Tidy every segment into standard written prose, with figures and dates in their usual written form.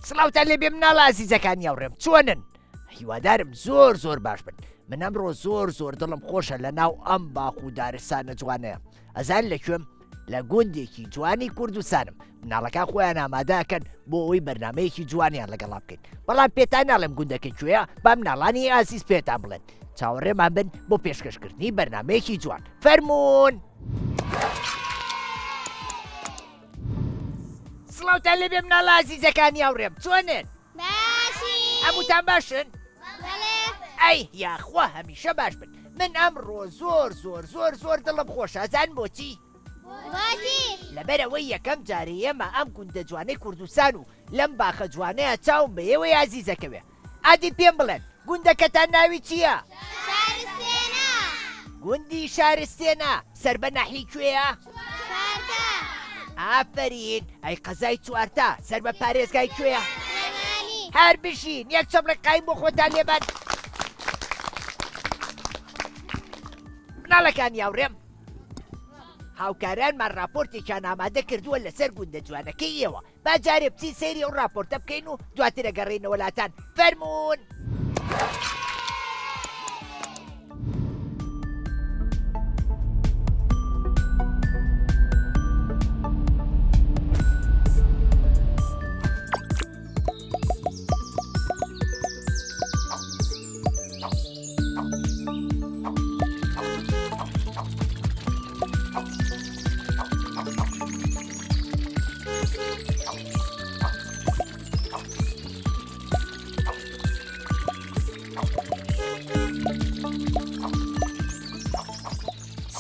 سڵاوتان لێبێ مناڵە ئازیزەکانی هاوڕێم چۆنن؟ هیوادارم زۆر زۆر باش بن من ئەمڕۆ زۆر زۆر دڵم خۆشە لە ناو ئەم باخ و دارستانە جوانەیە ئەزان لە کوێم لە گوندێکی جوانی کوردستانم مناڵەکان خۆیان ئامادەکەن بۆ ئەوەی بەرنمەیەکی جوانیان لەگەڵا بکەین بەڵام پێتان ناڵێم گوندەکە کوێیە با مناڵانی ئازیز پێتان بڵێن چاوەڕێمان بن بۆ پێشکەشکردنی بەرنمەیەکی جوان فەرمونون. سڵاوتان لێبێ مناڵە ئازیزەکانی هاوڕێم چۆنن؟ باشین. هەمووتان باشن؟ بەڵێ. ئەی یاخوا هەمیشە باش بن من ئەمڕۆ زۆر زۆر زۆر زۆر دڵم خۆشە ئەزان بۆچی؟ بۆچی؟ لەبەرئەوەی یەکەم جارە ئێمە ئەم گوندە جوانەی کوردستان و لەم باخە جوانەیا چاوم بە ئێوەی ئازیزەکەوێ ئادی پێم بڵێن گوندەکەتان ناوی چییە؟ شارستێنە. گوندی شارستێنە سەر بە ناحیەی کوێیە؟ چوارتا. ئافەرین، ئەی قەزای چوارتا سەر بە پارێزگای کوێیە؟ سلێمانی. هەر بژین، یەک چەپڵەی قایم بۆ خۆتان لێبەن. مناڵەکانی هاوڕێم، هاوکارانمان ڕاپۆرتێکیان ئامادە کردووە لەسەر گوندە جوانەکەی ئێوە، با جارێ بچین سەیری ئەو ڕاپۆرتە بکەین و دواتر ئەگەڕێینەوە لاتان فەرموون.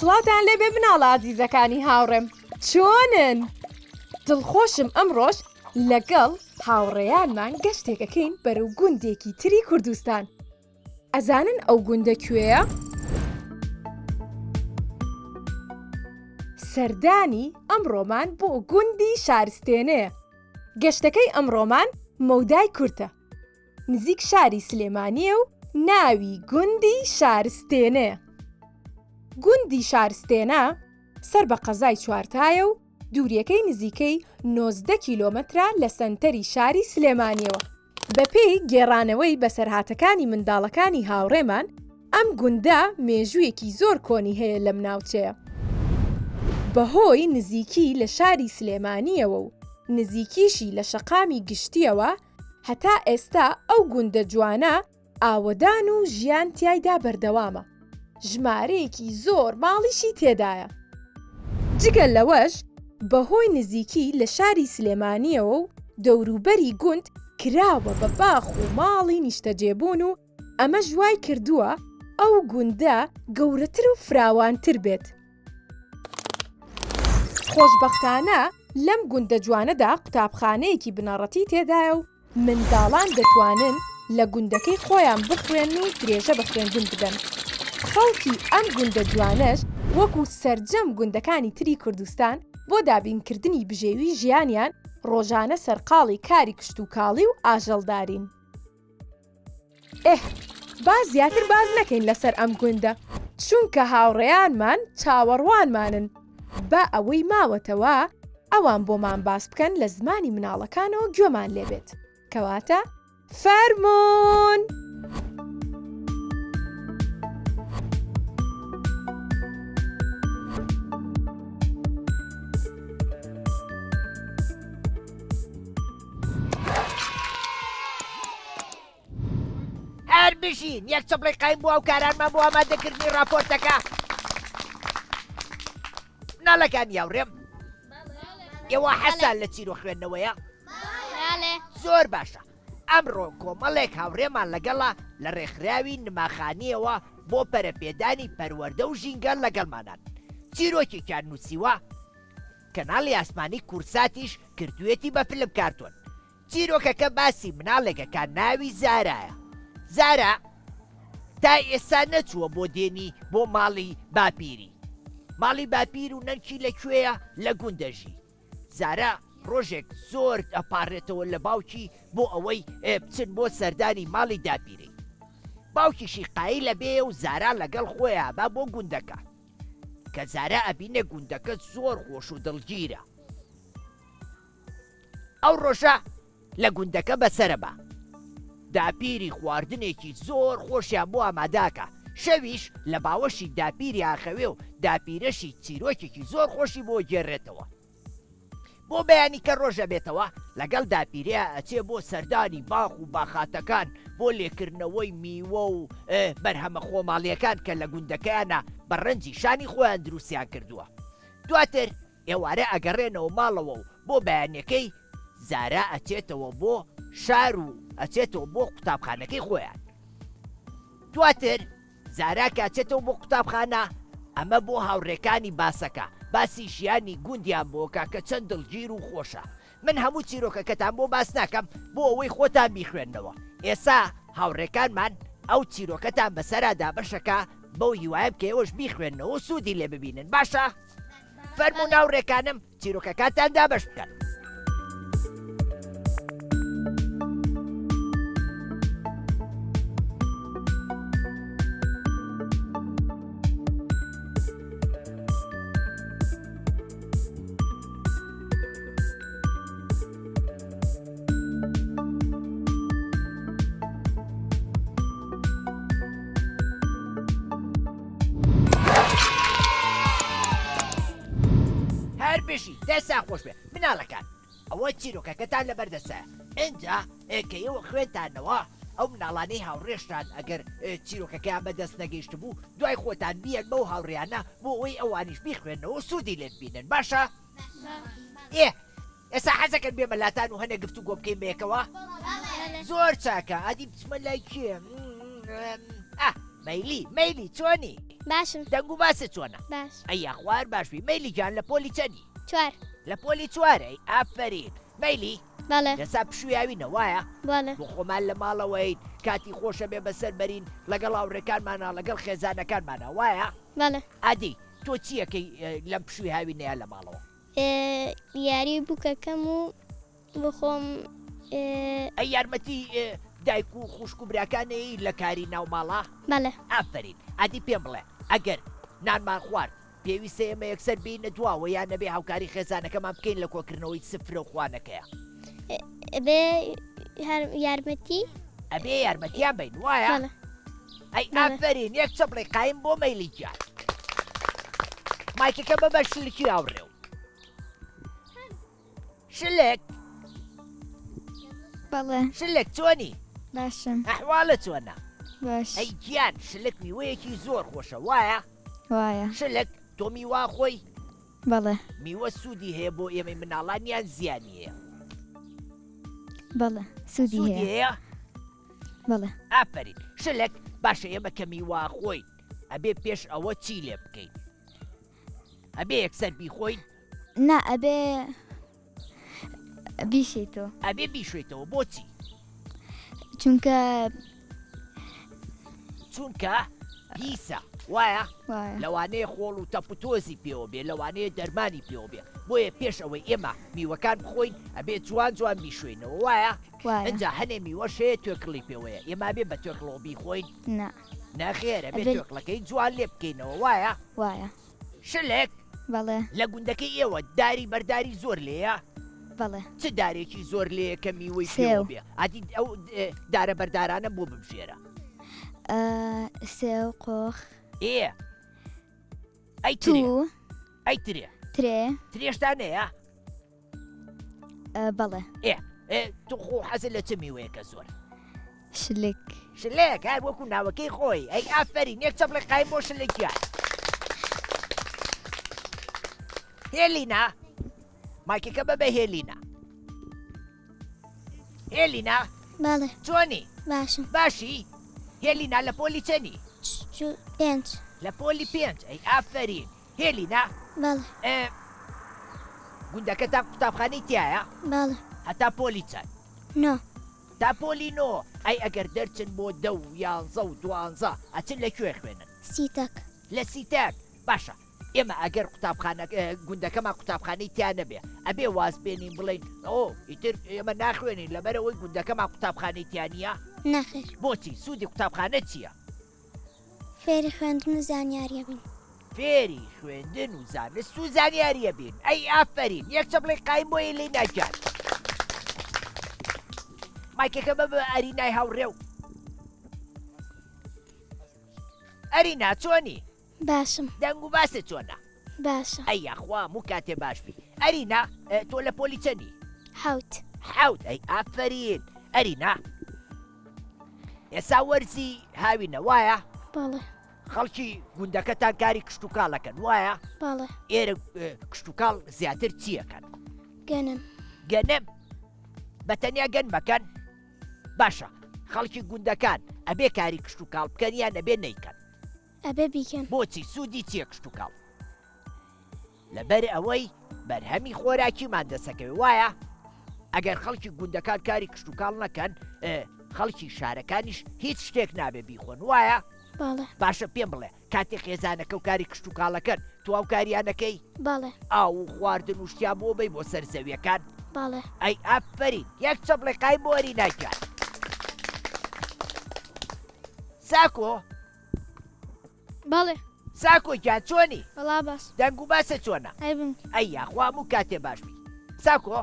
سڵاوتان لێبێ مناڵە ئازیزەکانی هاوڕێم چۆنن؟ دڵخۆشم ئەمڕۆش لەگەڵ هاوڕێیانمان گەشتێکەکەین بەرەو گوندێکی تری کوردستان ئەزانن ئەو گوندە کوێیە؟ سەردانی ئەمڕۆمان بۆ گوندی شارستێنەیە. گەشتەکەی ئەمڕۆمان مەودای کورتە. نزیک شاری سلێمانییە و ناوی گوندی شارستێنەیە. گوندی شارستێنە سەر بە قەزای چوارتایە و دووریەکەی نزیکەی 19 کیلۆمەترە لە سەنتەری شاری سلێمانیەوە. بەپێی گێڕانەوەی بەسەرهاتەکانی منداڵەکانی هاوڕێمان، ئەم گوندە مێژوویەکی زۆر کۆنی هەیە لەم ناوچەیە. بەهۆی نزیکی لە شاری سلێمانییەوە و نزیکیشی لە شەقامی گشتییەوە، هەتا ئێستا ئەو گوندە جوانە ئاوەدان و ژیان تیایدا بەردەوامە، ژمارەیەکی زۆر ماڵیشی تێدایە. جگە لەوەش بەهۆی نزیکی لە شاری سلێمانییەوە و دەوروبەری گوند کراوە بە باخ و ماڵی نیشتەجێبوون و ئەمەش وای کردووە ئەو گوندە گەورەتر و فراوانتر بێت. خۆشبەختانە لەم گوندە جوانەدا قوتابخانەیەکی بنەڕەتی تێدایە و منداڵان دەتوانن لە گوندەکەی خۆیان بخوێنن و درێژە بە خوێندن بدەن. خەڵکی ئەم گوندە جوانەش وەکو سەرجەم گوندەکانی تری کوردستان بۆ دابینکردنی بژێوی ژیانیان ڕۆژانە سەرقاڵی کاری کشتوکاڵی و ئاژەڵدارین. ئێه با زیاتر باس نەکەین لەسەر ئەم گوندە چونکە هاوڕێیانمان چاوەڕوانمانن با ئەوەی ماوەتەوە ئەوان بۆمان باس بکەن لە زمانی مناڵەکانەوە گوێمان لێبێت کەواتە فەرموون! هەر بژین یەک چەپڵەی قایم بۆ هاوکارانمان بۆ ئامادەکردنی ڕاپۆرتەکە مناڵەکان یاوڕێم ئێوە حەزتان لە چیرۆ خوێندنەوەیە زۆر باشە ئەمڕۆ کۆمەڵێک هاوڕێمان لەگەڵە لە ڕێکخراوی نماخانیەوە بۆ پەرەپێدانی پەروەردە و ژینگە لەگەڵمانان چیرۆکێکیان نووسیوە کەناڵی ئاسمانی کورساتیش کردوێتی بە فلم کارتۆن چیرۆکەکە باسی مناڵێکە کە ناوی زارایە. زارا تا ئێستا نەچووە بۆ دێنی بۆ ماڵی باپیری. ماڵی باپیر و نەنکی لە کوێیە؟ لە گوند دەژی. زارا ڕۆژێک زۆر ئەپاڕێتەوە لە باوکی بۆ ئەوەی بچن بۆ سەردانی ماڵی داپیرەی. باوکیشی قایل ئەبێ و زارا لەگەڵ خۆیا ئەبا بۆ گوندەکە. کە زارا ئەبینێ گوندەکە زۆر خۆش و دڵگیرە. ئەو ڕۆژە. لە گوندەکە بەسەرەبا. داپیری خواردنێکی زۆر خۆشیان بۆ ئامادەکا، شەویش لە باوەشی داپیری ئاخەوێ و داپیرەشی چیرۆکێکی زۆر خۆشی بۆ گێڕێتەوە. بۆ بەیانی کە ڕۆژ ئەبێتەوە لەگەڵ داپیرەیا ئەچێ بۆ سەردانی باخ و باخاتەکان بۆ لێکردنەوەی میوە و بەرهەمە خۆماڵیەکان کە لە گوندەکەیانا بە ڕەنجی شانی خۆیان دروستیان کردووە. دواتر ئێوارە ئەگەڕێنەوە ماڵەوە و بۆ بەیانیەکەی زارا ئەچێتەوە بۆ شار و ئەچێتەوە بۆ قوتابخانەکەی خۆیان. دواتر زارا کە ئەچێتەوە بۆ قوتابخانە ئەمە بۆ هاوڕێکانی باسەکە باسی ژیانی گوندیان بۆ کا کە چەند دڵگیر و خۆشە. من هەموو چیرۆکەکەتان بۆ باس ناکەم بۆ ئەوەی خۆتان بیخوێننەوە. ئێسا هاوڕێکانمان ئەو چیرۆکەتان بەسەرا دابەشەکا بەو هیوایەم کە ئێوەش بیخوێننەوە و سوودی لێ ببینن باشە؟ فەرموون هاوڕێکانم چیرۆکەکانتان دابەش بکەن. هەر بژی دەستان خۆش بێ مناڵەکان ئەوە چیرۆکەکەتان لەبەر دەستە ئینجا کە ئێوە خوێنتانەوە ئەو مناڵانەی هاوڕێشتان ئەگەر چیرۆکەکەیان بەدەست نەگەیشتبوو دوای خۆتان بیەن بەو هاوڕیانە بۆ ئەوەی ئەوانیش بیخوێنەوە سوودی لێ ببینن باشە ئێ ئێستا حەزەکەن بێمە لاتان و هەنێ گفتوگۆ بکەین بەیەکەوە؟ زۆر چاکە ئەدی بچمە لای کێ؟ مەیلی مەیلی چۆنی؟ باشم دەنگ و باست چۆنە؟ باش ئەی یاخوار باش بی مەیلی گیان لە پۆلی چەنی؟ چوار لە پۆلی چوارەی ئافەرین مەیلی بەڵێ ئێستا پشوویاوینە وایە؟ بەڵێ بۆ خۆمان لە ماڵەوەین کاتی خۆشە بێ بەسەر بەرین لەگەڵ هاوڕێکانمانا لەگەڵ خێزانەکانمانا وایە؟ بەڵێ ئەدی تۆ چییەکەی لەم پشووی هاوینەیە لە ماڵەوە؟ یاری بووکەکەم و بۆ خۆم. ئەی یارمەتی دایک و خوشک و براکانەی لە کاری ناو ماڵا؟ بەڵێ. ئافەرین. ئەدی پێم بڵێ ئەگەر نانمان خوارد پێویستە ئێمە یەکسەر بێینە دواوە یان ئەبێ هاوکاری خێزانەکەمان بکەین لە کۆکردنەوەی سفرە و خوانەکەیا؟ ئەبێ یارمەتی. ئەبێ یارمەتیان بین وایە؟ بەڵێ. ئەی ئافەرین یەک چەپڵەی قایم بۆ مەیلی گیان. مایکەکە بەبە شلکی هاوڕێ و شلک. بەڵێ. شلک چۆنی؟ باشم. ئەحواڵت چۆنە؟ باش. ئەی گیان شلک میوەیەکی زۆر خۆشە وایە؟ وایە. شلک تۆ میوە خۆی؟ بەڵێ. میوە سوودی هەیە بۆ ئێمەی مناڵان یان زیانی هەیە؟ بەڵێ سوودی سوودی هەیە. هەیە؟ بەڵێ. ئافەرین شلک باشە ئێمە کە میوە خۆین ئەبێ پێش ئەوە چی لێ بکەین؟ ئەبێ یەکسەر بیخۆین؟ نا ئەبێ بیشێیتەوە. ئەبێ بیشۆیتەوە بۆچی؟ چونکە چونکە پیسە وایە؟ وایە. لەوانەیە خۆڵ و تەپ و تۆزی پێوە بێ لەوانەیە دەرمانی پێوە بێ بۆیە پێش ئەوەی ئێمە میوەکان بخۆین ئەبێ جوان جوان بیشۆینەوە وایە؟ وایە. ئینجا هەنێ میوەش هەیە توێکڵی پێوەیە ئێمە ئەبێ بە توێکڵەوە بیخۆین؟ نا. نەخێر ئەبێ ئەبێ توێکڵەکەی جوان لێ بکەینەوە وایە؟ وایە. شلک. بەڵێ. لە گوندەکەی ئێوە داری بەرداری زۆر لێیە؟ بەڵێ. چ دارێکی زۆر لێیە کە میوەی سێو. پێوە بێ؟ ئەدی ئەو دارە بەردارانە بۆ ببژێرە. سێو، قۆخ. ئێ ئەی ترێ. توو. ئەی ترێ. ترێ. ترێشتان هەیە؟ بەڵێ. ئێ ئێ تۆ خۆ حەزت لە چ میوەیەکە زۆر؟ شلک. شلک هەر وەکو ناوەکەی خۆی. ئەی ئافەرین یەک چەپڵی قایم بۆ شلک گیان. هێلینا مایکەکە بە بە هێلینا. هێلینا بەڵێ. چۆنی؟ باشم. باشی؟ هێلینا لە پۆلی چەنی؟ پێنج. لە پۆلی پێنج ئەی ئافەرین. هێلینا بەڵێ. ئێ گوندەکەتان قوتابخانەی تایە؟ بەڵێ. هەتا پۆلی چەند؟ نۆ. تا پۆلی نۆ، ئەی ئەگەر دەرچن بۆ دە و یانزە و دوانزە ئەچن لە کوێ خوێنن؟ سیتەک. لە سیتەک، باشە ئێمە ئەگەر قوتابخانە گوندەکەمان قوتابخانەی تیا نەبێ ئەبێ واز بێنین بڵێین ئۆ ئیتر ئێمە ناخوێنین لەبەرئەوەی گوندەکەمان قوتابخانەی تیا نییە؟ نەخێر. بۆچی؟ سوودی قوتابخانە چییە؟ فێری خوێندن و زانیاریە بین. فێری خوێندن و زانست و زانیاریە بین ئەی ئافەرین یەک چەپڵەی قایم بۆ ئێلینا گیان. مایکەکە بە بە ئەرینای هاوڕێ و ئەرینا چۆنی؟ باشم. دەنگ و باست چۆنە؟ باشە. ئەی یاخوا هەموو کاتێ باش بی. ئەرینا تۆ لە پۆلی چەنی؟ حەوت. حەوت ئەی ئافەرین. ئەرینا ئێسا وەرزی هاوینە وایە؟ بەڵێ. خەڵکی گوندەکەتان کاری کشتوکاڵەکەن وایە؟ بەڵێ. ئێرە کشتوکاڵ زیاتر چیەکەن؟ گەنم. گەنم؟ بە تەنیا گەنمەکەن؟ باشە خەڵکی گوندەکان ئەبێ کاری کشتوکاڵ بکەن یان ئەبێ نەیکەن؟ ئەبێ بیکەن. بۆچی؟ سوودی چییە کشتوکاڵ؟ لەبەر ئەوەی بەرهەمی خۆراکیمان دەسەکەوێ وایە؟ ئەگەر خەڵکی گوندەکان کاری کشتوکاڵ نەکەن خەڵکی شارەکانیش هیچ شتێک نابێ بیخۆن وایە؟ بەڵێ. باشە پێم بڵێ کاتێ خێزانەکە و کاری کشتوکاڵەکەن تۆ ئەو کاریانەکەی؟ بەڵێ. ئاو و خواردن و شتیان بۆ بەی بۆ سەر زەویەکان؟ بەڵێ. ئەی ئافەرین یەک چەپڵەی قایم بۆ ئەرینا گیان. ساکۆ. بەڵێ. ساکۆ گیان چۆنی؟ وەڵا باش. دەنگ و باسە چۆنە؟ ئەی بم. ئەی یاخوا هەموو کاتێ باش بی. ساکۆ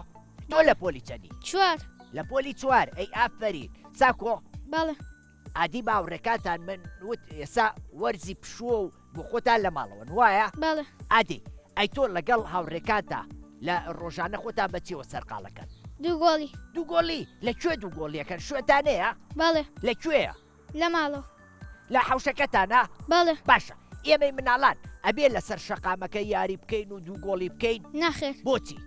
تۆ لە پۆلی چەنی؟ چوار. لە پۆلی چوار ئەی ئافەرین. ساکۆ. بەڵێ. ئادی باوڕێکانتان من وت ئێسا وەرزی پشووە و بۆ خۆتان لە ماڵەوەن وایە؟ بەڵێ. ئادی ئەی تۆ لەگەڵ هاوڕێکانتا لە ڕۆژانە خۆتان بە چیەوە سەرقاڵەکەن؟ دوو گۆڵی. دوو گۆڵی؟ لە کوێ دوو گۆڵیەکەن شوێنتان هەیە؟ بەڵێ. لە کوێیە؟ لە ماڵەوە. لە حەوشەکەتانا؟ بەڵێ. باشە ئێمەی مناڵان ئەبێ لەسەر شەقامەکە یاری بکەین و دوو گۆڵی بکەین؟ نەخێر. بۆچی؟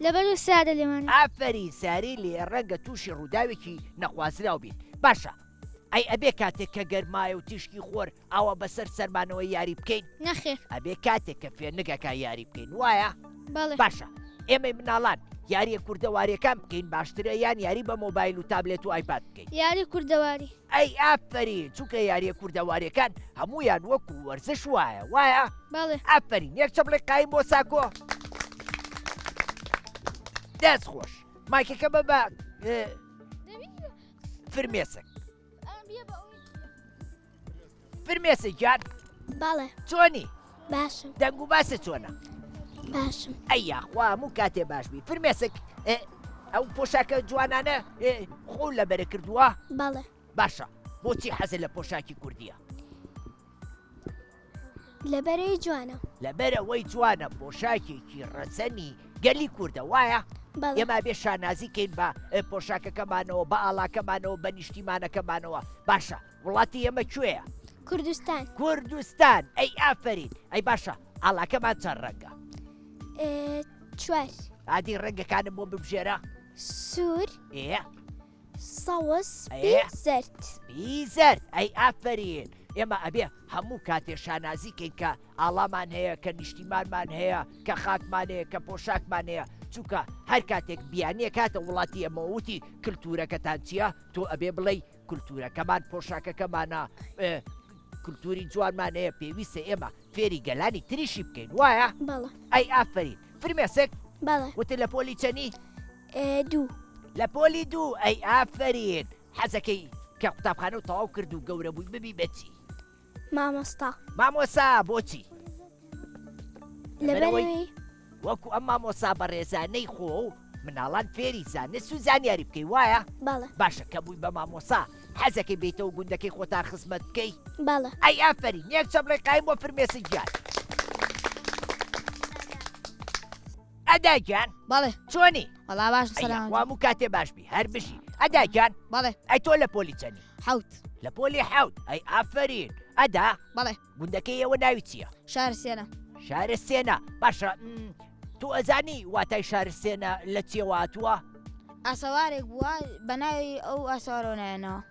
لەبەرئەوەی سارە لێمانە. ئافەرین ساری لێ ڕەنگە تووشی ڕووداوێکی نەخوازراو بین. باشە ئەی ئەبێ کاتێک کە گەرمایە و تیشکی خۆر ئاوا بەسەر سەرمانەوە یاری بکەین؟ نەخێر. ئەبێ کاتێک کە فێنکەکە یاری بکەین وایە؟ بەڵێ. باشە ئێمەی مناڵان یاریە کوردەواریەکان بکەین باشترە یان یاری بە مۆبایل و تابلێت و ئایپاد بکەین؟ یاری کوردەواری. ئەی ئافەرین چونکە یاریە کوردەواریەکان هەموویان وەکو وەرزش وایە وایە؟ بەڵێ. ئافەرین یەک چەپڵی قایم بۆ ساکۆ. دەست خۆش مایکەکە بە بە فرمێسک. فرمێسک گیان. بەڵێ. چۆنی؟ باشم. دەنگ و باست چۆنە؟ باشم. ئەی یاخوا هەموو کاتێ باش بی. فرمێسک ئەو پۆشاکە جوانانە خۆو لەبەرە کردووە؟ بەڵێ. باشە بۆچی حەزت لە پۆشاکی کوردیە؟ لەبەرەوەی جوانە. لەبەرئەوەی جوانە پۆشاکێکی ڕەسەنی گەلی کوردە وایە؟ بەڵێ. ئێمە ئەبێ شانازی کەین بە پۆشاکەکەمانەوە بە ئاڵاکەمانەوە بە نیشتیمانەکەمانەوە باشە وڵاتی ئێمە کوێیە؟ کوردستان. کوردستان ئەی ئافەرین ئەی باشە ئاڵاکەمان چەند ڕەنگە؟ چوار. ئادی ڕەنگەکانم بۆ ببژێرە. سوور. ئێ. سەوز سپی زەرد. سپی زەرد ئەی ئافەرین ئێمە ئەبێ هەموو کاتێ شانازی کەین کە ئاڵامان هەیە کە نیشتیمانمان هەیە کە خاکمان هەیە کە پۆشاکمان هەیە چونکە هەر کاتێک بیانیەک هاتە وڵاتی ئێمەوە وتی کلتورەکەتان چییە تۆ ئەبێ بڵێی کلتورەکەمان پۆشاکەکەمانە کلتوری جوانمان هەیە پێویستە ئێمە فێری گەلانی تریشی بکەین وایە؟ بەڵێ. ئەی ئافەرین فرمێسک بەڵێ. وتت لە پۆلی چەنی؟ دوو. لە پۆلی دوو ئەی ئافەرین حەزەکەی کە قوتابخانە و تەواو کرد و گەورە بووی ببی بە چی؟ مامۆستا. مامۆستا بۆچی؟ لەبەرئەوەی وەکو ئەم مامۆستا بەڕێزانەی خۆ و مناڵان فێری زانست و زانیاری بکەی وایە؟ بەڵێ. باشە کە بووی بە مامۆستا حەزەکەی بێیتەوە گوندەکەی خۆتان خزمەت بکەی؟ بەڵێ. ئەی ئافەرین یەک چەپڵەی قایم بۆ فرمێسک گیان. ئەدا گیان. بەڵێ. چۆنی؟ وەڵا باشم سەلامەتی. ئەی یاخوا هەموو کاتێ باش بی هەر بژی. ئەدا گیان. بەڵێ. ئەی تۆ لە پۆلی چەنی؟ حەوت. لە پۆلی حەوت ئەی ئافەرین. ئەدا. بەڵێ. گوندەکەی ئێوە ناوی چییە؟ شارستێنە. شارستێنە باشە تۆ ئەزانی واتای شارستێنە لە چیەوە هاتووە؟ ئاسەوارێک بووە بە ناوی ئەو ئاسەوارەوە نایەنەوە.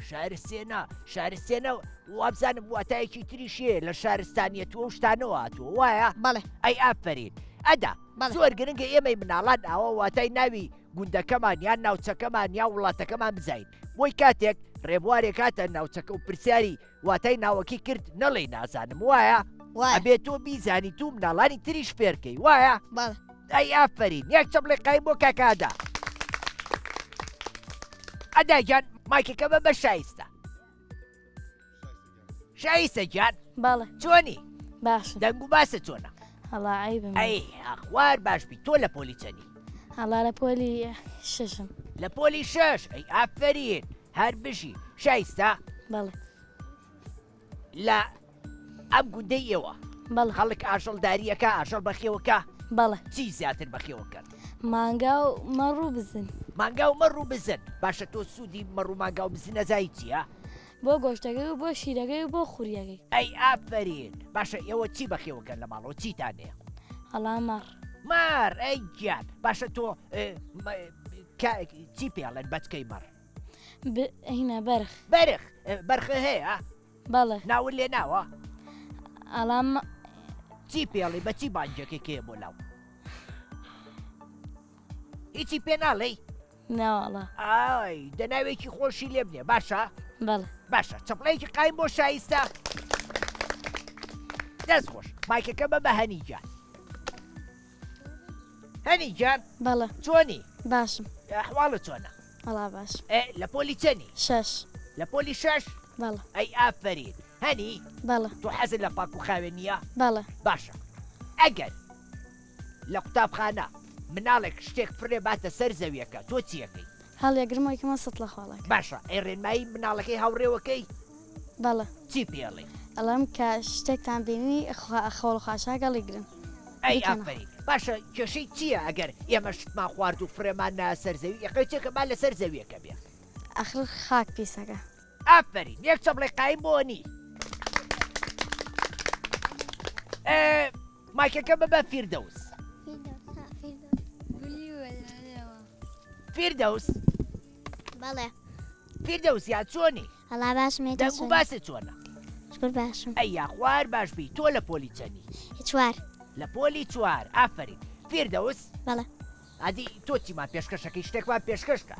شارستێنە شارستێنە وابزانم واتایەکی تریشێ لە شارستانیەتوە و شتانەوە هاتووە وایە؟ بەڵێ. ئەی ئافەرین ئەدا زۆر گرنگە ئێمەی مناڵان ئاوا واتای ناوی گوندەکەمان یان ناوچەکەمان یا وڵاتەکەمان بزانین بۆی کاتێک ڕێبوارێک هاتە ناوچەکە و پرسیاری واتای ناوەکی کرد نەڵێی نازانم وایە؟ وایە. ئەبێ تۆ بیزانی تو مناڵانی تریش فێرکەی وایە؟ بەڵێ. ئەی ئافەرین یەک چەپڵەی قایم بۆ کاکە ئەدا. ئەدا گیان مایکەکە بە بە شایستە. شایستە گیان. بەڵێ. چۆنی؟ باشم. دەنگ و باست چۆنە؟ هەڵا عەیبم. ئەی ئاخوار باش بی تۆ لە پۆلی چەنی؟ هەڵا لە پۆلی شەشم. لە پۆلی شەش ئەی ئافەرین هەر بژی شایستە بەڵێ لە ئەم گوندەی ئێوە بەڵێ خەڵک ئاژەڵداریەکە ئاژەڵ بەخێوەکە بەڵێ چی زیاتر بەخێوەکەن مانگا و مەڕ و بزن مانگا و مەڕ و بزن باشە تۆ سوودی مەڕ و مانگا و بزن ئەزای چییە؟ بۆ گۆشتەکەی و بۆ شیرەکەی و بۆ خوریەکەی. ئەی ئافەرین باشە ئێوە چی بەخێوەکەن لە ماڵەوە چیتان هەیە؟ وەڵا مەڕ. مەڕ ئەی گیان باشە تۆ چی پێڵێن بەچکەی مەڕ؟ هینا بەرخ. بەرخ بەرخە هەیە؟ بەڵێ. ناوت لێ ناوە؟ ئەڵا چی پێڵی بە چی بانگەکەی کێ بۆ لاو؟ هیچی پێ ناڵێی؟ ناوەڵا. ئای دە ناوێکی خۆشی لێ بنێ باشە؟ بەڵێ. باشە چەپڵەیەکی قایم بۆ شایستە. دەست خۆش مایکەکە بە بە هەنی گیان. هەنی گیان. بەڵێ. چۆنی؟ باشم. ئەحواڵت چۆنە؟ وەڵا باشم. ئێ لە پۆلی چەنی؟ شەش. لە پۆلی شەش؟ بەڵێ. ئەی ئافەرین. هەنی؟ بەڵێ. تۆ حەزت لە پاک و خاوێنییە؟ بەڵێ. باشە ئەگەر لە قوتابخانە مناڵێک شتێک فڕێ باتە سەر زەویەکە تۆ چیەکەی؟ هەڵیەگرم و ئەیکەمە سەتڵە خۆڵەکە. باشە ئەی ڕێنمایی مناڵەکەی هاوڕێوەکەی؟ بەڵێ. چی پێ ئەڵێی؟ ئەڵێم کە شتێکتان بینی خۆڵ و خاشاک هەڵیگرن. ئەی ئافەرین. باشە کێشەی چییە ئەگەر ئێمە شتمان خوارد و فڕێمان نایە سەر زەوی یەقەی چێکە با لەسەر زەویەکە بێ؟ ئەخر خاک پیسەکە. ئافەرین یەک چەپڵەی قایم بۆ نی. مایکەکە ببە فیردەوس. فیردەوس. بەڵێ. فیردەوس یا چۆنی؟ وەڵا باشم ئەی تۆ دەنگ و چۆنی؟ باست چۆنە؟ شکر باشم. ئەی یاخوا هەر باش بی تۆ لە پۆلی چەنی؟ چوار. لە پۆلی چوار ئافەرین. فیردەوس. بەڵێ. ئەدی تۆ چیمان پێشکەشەکەی شتێکمان پێشکەش کە.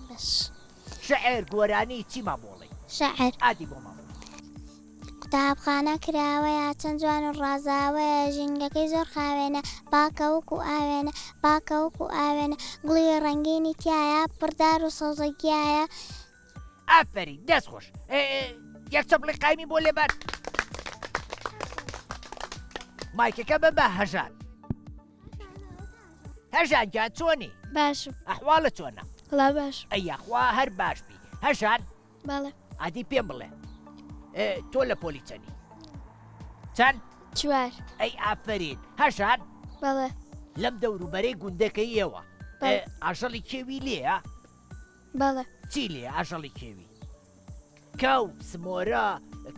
بەش. شعر گۆرانی چیمان بۆ ڵێی؟ شعر. ئادی بۆمان بڵێ. قوتابخانە کراوەیە چەند جوان و ڕازاوەیە ژینگەکەی زۆر خاوێنە پاکە وەکو ئاوێنە پاکە وەکو ئاوێنە گوڵی ڕەنگینی تیایە پڕ دار و سەوزە گیایە. ئافەرین دەست خۆش یەک چەپڵی قایمی بۆ لێبەر مایکەکە بە بە هەژان هەژان گیان چۆنی باشم ئەحواڵت چۆنە وەڵا باشم ئەی یاخوا هەر باش بی هەژان بەڵێ. ئادی پێم بڵێ تۆ لە پۆلی چەنی؟ چەند؟ چوار. ئەی ئافەرین هەژان. بەڵێ. لەم دەوروبەرەی گوندەکەی ئێوە ئاژەڵی کێوی لێیە؟ بەڵێ. چی لێیە ئاژەڵی کێوی؟ کەو، سمۆرە،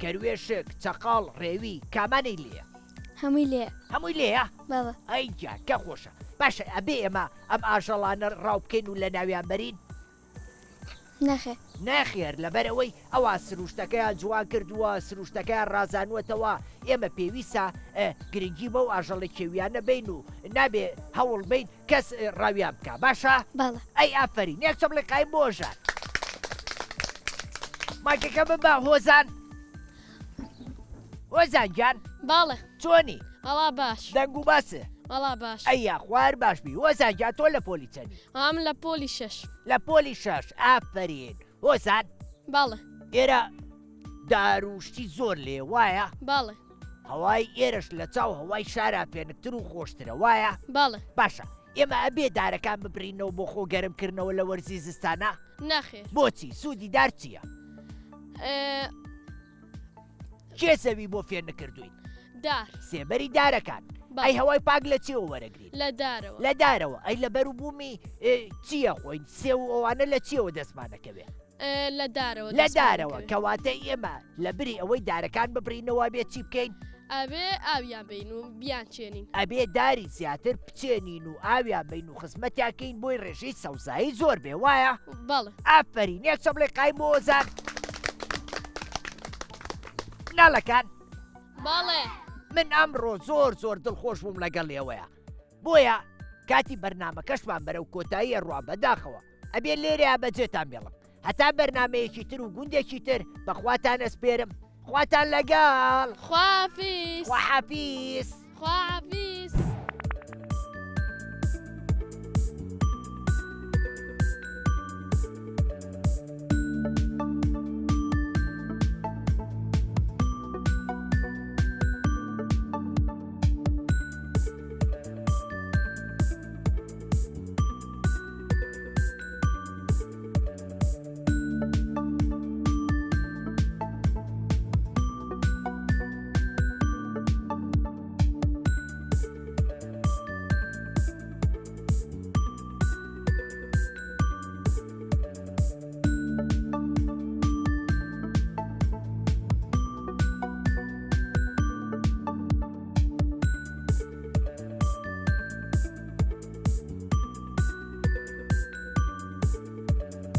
کەروێشک، چەقەڵ، ڕێوی، کامانەی لێیە؟ هەمووی لێیە. هەمووی لێیە؟ بەڵێ. ئەی گیان کە خۆشە. باشە ئەبێ ئێمە ئەم ئاژەڵانە ڕاو بکەین و لەناویان بەرین؟ نەخێر. نەخێر لەبەرئەوەی ئەوان سروشتەکەیان جوان کردووە سروشتەکەیان ڕازانووەتەوە ئێمە پێویستە گرنگی بەو ئاژەڵە کێویانە بەین و نابێ هەوڵ بەین کەس ڕاویان بکا باشە؟ بەڵێ. ئەی ئافەرین یەک چەپڵی قایم بۆ هۆژان. مایکەکە ببە هۆزان. هۆزان گیان. بەڵێ. چۆنی؟ وەڵا باش. دەنگ و باس؟ وەڵا باش. ئەی یاخوا هەر باش بی. هۆزان گیان تۆ لە پۆلی چەنی؟ وەڵا من لە پۆلی شەش. لە پۆلی شەش ئافەرین. هۆزان. بەڵێ. ئێرە دار و شتی زۆر لێ وایە؟ بەڵێ. هەوای ئێرەش لە چاو هەوای شارا فێنکتر و خۆشترە وایە؟ بەڵێ. باشە ئێمە ئەبێ دارەکان ببرینەوە بۆ خۆ گەرم کردنەوە لە وەرزی زستانا؟ نەخێر. بۆچی؟ سوودی دار چییە؟ کێ زەوی بۆ فێر نکردووین؟ دار. سێبەری دارەکان. ئەی هەوای پاک لە چیەوە وەرەگرین؟ لە دارەوە. لە دارەوە. ئەی لە بەروبوومی چییە خۆین؟ سێو و ئەوانە لە چیەوە دەستمانەکەوێ؟ لە دارەوە. لە دارەوە. کەواتە ئێمە لە بری ئەوەی دارەکان ببڕینەوە ئەبێ چی بکەین؟ ئەبێ ئاویان بەین و بیانچێنین. ئەبێ داری زیاتر بچێنین و ئاویان بەین و خزمەتیان کەین بۆی ڕێژەی سەوزایی زۆر بێ وایە؟ بەڵێ. ئافەرین یەک چەپڵەی قایم بۆ هۆزان. مناڵەکان. بەڵێ. من ئەمڕۆ زۆر زۆر دڵخۆش بووم لەگەڵ ئێوەیا بۆیە کاتی بەرنامەکەشمان بەرەو کۆتایی ئەڕوا بەداخەوە ئەبێ لێرەیا بەجێتان بێڵم هەتا بەرنامەیەکی تر و گوندێکی تر بەخواتان ئەسپێرم خواتان لەگەڵ خواحافیز خواحافیز خواحافیز.